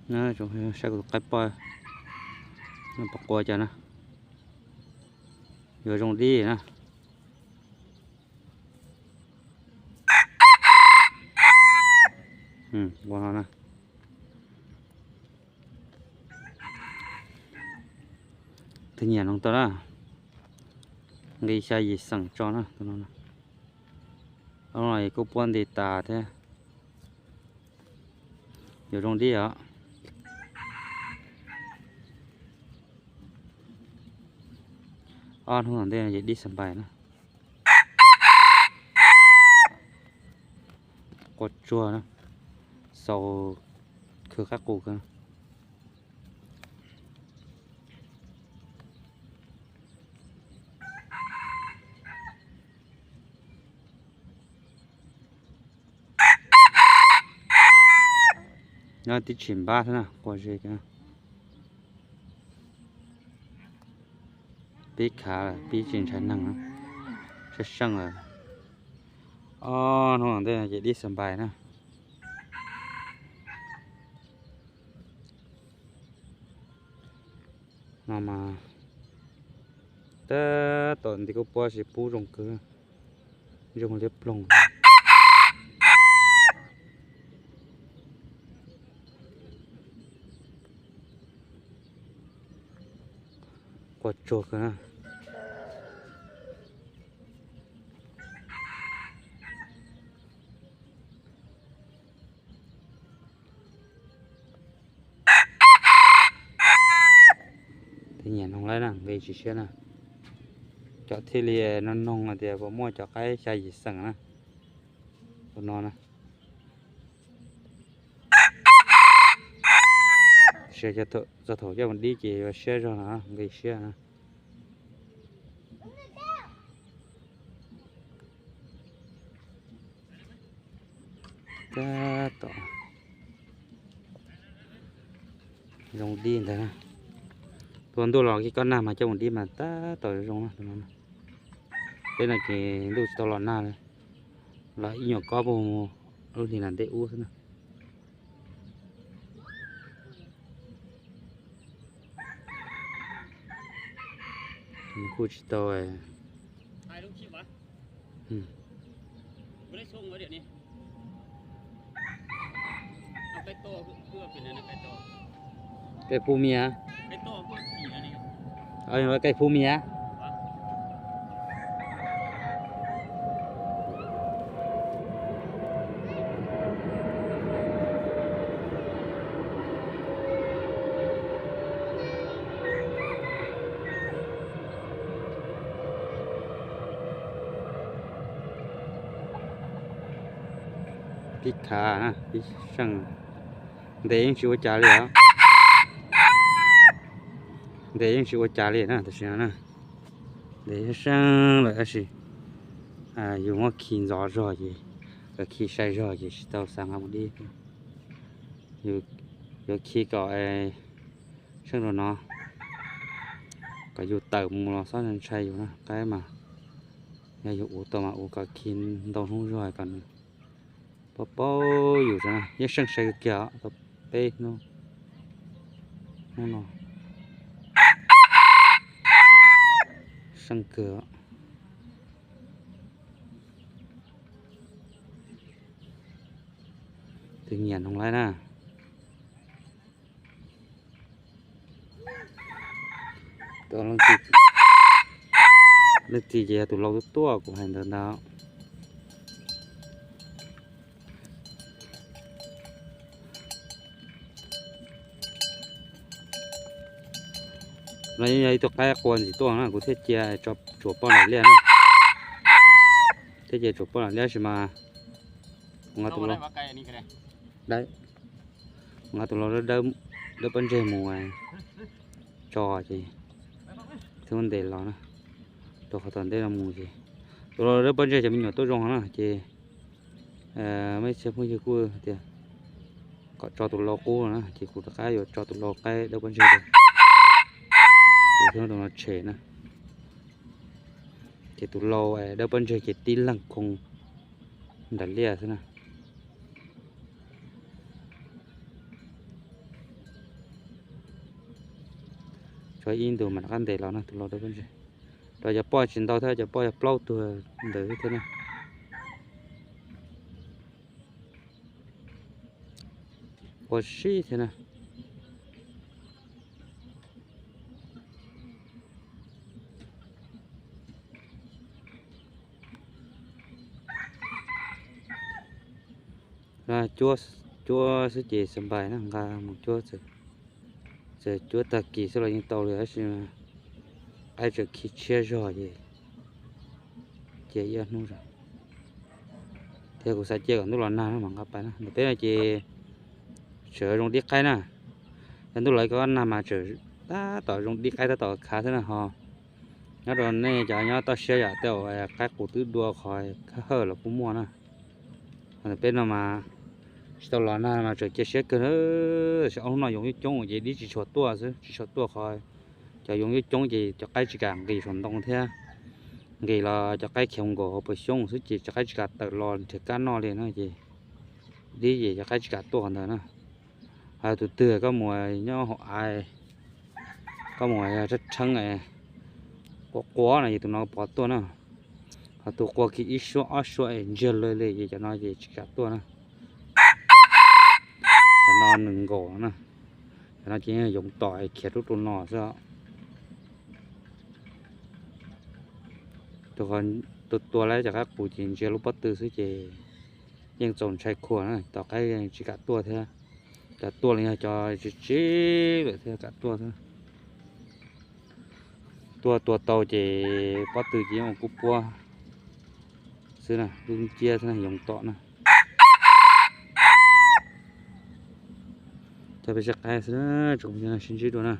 Saib kuv tus qaib poj, nws puas qua cas na. Yuav zoo dib na. Ua no na. Tus nyiam no tau na, nqi xya yim xeem tso na tus no. Ob no kuj puab nti tas thiab. Yuav zoo dib os. Ob hnub tom ntej ces dib xas npais na. Qua tsuag na, xaus khwv qab qus kawg. Nyob tib tsis npab thiab na, qua ze. Pib khav lawm, pib tsis ntshai neeg, seej seej lawm. Ob hnub tom ntej ces dib xas npais na. No mas tab tom nti kuj puab tsis pub zoo kawg, zoo liab ploog. Qua tsuag kawg na. Tus nyiam noog laib na, nqi tsis siab na. Cov thiaj li noog noog hais tias puas muaj cov qaib xya yim xeem na. Tus no na. Txog thaum coj mus dib ces yuav siab zog no, nqi siab na. Tab tom zoo dib ntag. Tua ntuj los kiag koj nag mas coj mus dib mas tab tom zoo na. Peb no ces ntuj tsis tau los nag li, los ib nyuag kob puag lub hli nram ntej ub xwb na. Kuj tsis tau. Kaij Phu Mia. Kaij Phu Mia. Pib khav na, pib seej. Ntes yeej tsis ua cas li os. Ntes yeej tsis ua cas li na tam sim no na. Ntes yeej seej lawm tab sis yus muab khi ntxov zog ces, khi sai zog ces tsis tau xa nqa mus dib. Yuav khi kom seej rau no, kom yus tawm mus los xob ntshai yus na. Qaib mas yog yus ua tau mas ua kom khi ntau hnub zog kom nws paub paub yus. Yeej seej sai kawg kiag tau peb hnub no. Seej kawg. Tus nyiam noog laib na. Leej txiv ces yog tus lau tuaj tuaj kuv hais ntawd ntag. No yog ib tug qaib qua ntxiv tuaj na, kuv thiaj cia tso tsuas poj nram liaj na. Thiaj cia tsuas poj nram liaj sis mas kuv nqa tus lau, nqa tus lau dawb pob ntseg mus tso ces thiaj muab ntes los na. Rau qhov tom ntej no mus ces tus lau dawb pob ntseg cov me nyuam tuaj zoo na ces mej txhia phooj ywg kuj tias kom tso tus lau qub no na ces kuv rov qab yuav tso tus lau qaib dawb pob ntseg ces thiaj tus no tshem na. Ces tus lau dawb pob ntseg ces tib leeg khoo nram liaj xwb na. Tshuav ib ntus mam rov qab ntes los no, tus los rau peb ntsis. Rau cov poj tsis ntau thiab, cov poj yog plaub tug ntawd thiab na. Ua si thiab na. Cuab, cuab xwb ces xav npais na, nqa mus cuab, txawm cuab tag kis xwb los yeej tau li, tab sis qaib tseem khi tshiab zog ces cia ib ob hnub zog thiab kuv xav cia kom ntuj los nag no mam nqa pais na. Ntawm peb no ces tseem zoo dib qaib na. Yog ntuj los ib kob nag mas tseem tab tom zoo dib qaib tab tom khav xwb na ho. Nyob rau nej cov nyob toj siab yom, tej uas qaib qus twb dua qhov khab hawj los kuj muaj na. Ntawm peb no mas tsis tau los nag mas tseem cia siab kawg, tab sis ob hnub no yoov coob coob ces dib tsis tshua tuaj xwb, tsis tshua tuaj qhov cov yoov coob coob ces cov qaib tsis kam nqis saum ntoo thiab. Nqis los cov qaib khiav nkaum hauv paus xyoob xwb ces cov qaib tsis kam tawm los nrhiav kab noj li no ces dib ces cov qaib tsis kam tuaj qhov ntawd na. Ho tus twg koj mus nyob hauv av, koj mus rheeb rheeb quav quav no ces tus no pov tuaj na. Ho tus qua kiag ib suab ob suab es ntsiag lawg li ces cov no ces tsis kam tuaj na. Cov no nws nkaum na. Cov no ces yoov tom khiav rub rau no xwb. Tus tua lawm cov qaib qus ces ntsia lub pob tw xwb ces yeej txaus ntshai khuam na, tom qaib tsis kam tuaj thiab. Cov tuaj los yog cov tsis tsis lawm thiaj kam tuaj xwb. Tuaj tua tau ces pob tw ces yeej ua kub puab xwb na, lub nciab xwb na, yoov tom na. Cov peb sib qaib xwb, tsoom phooj ywg sib ntsib dua na.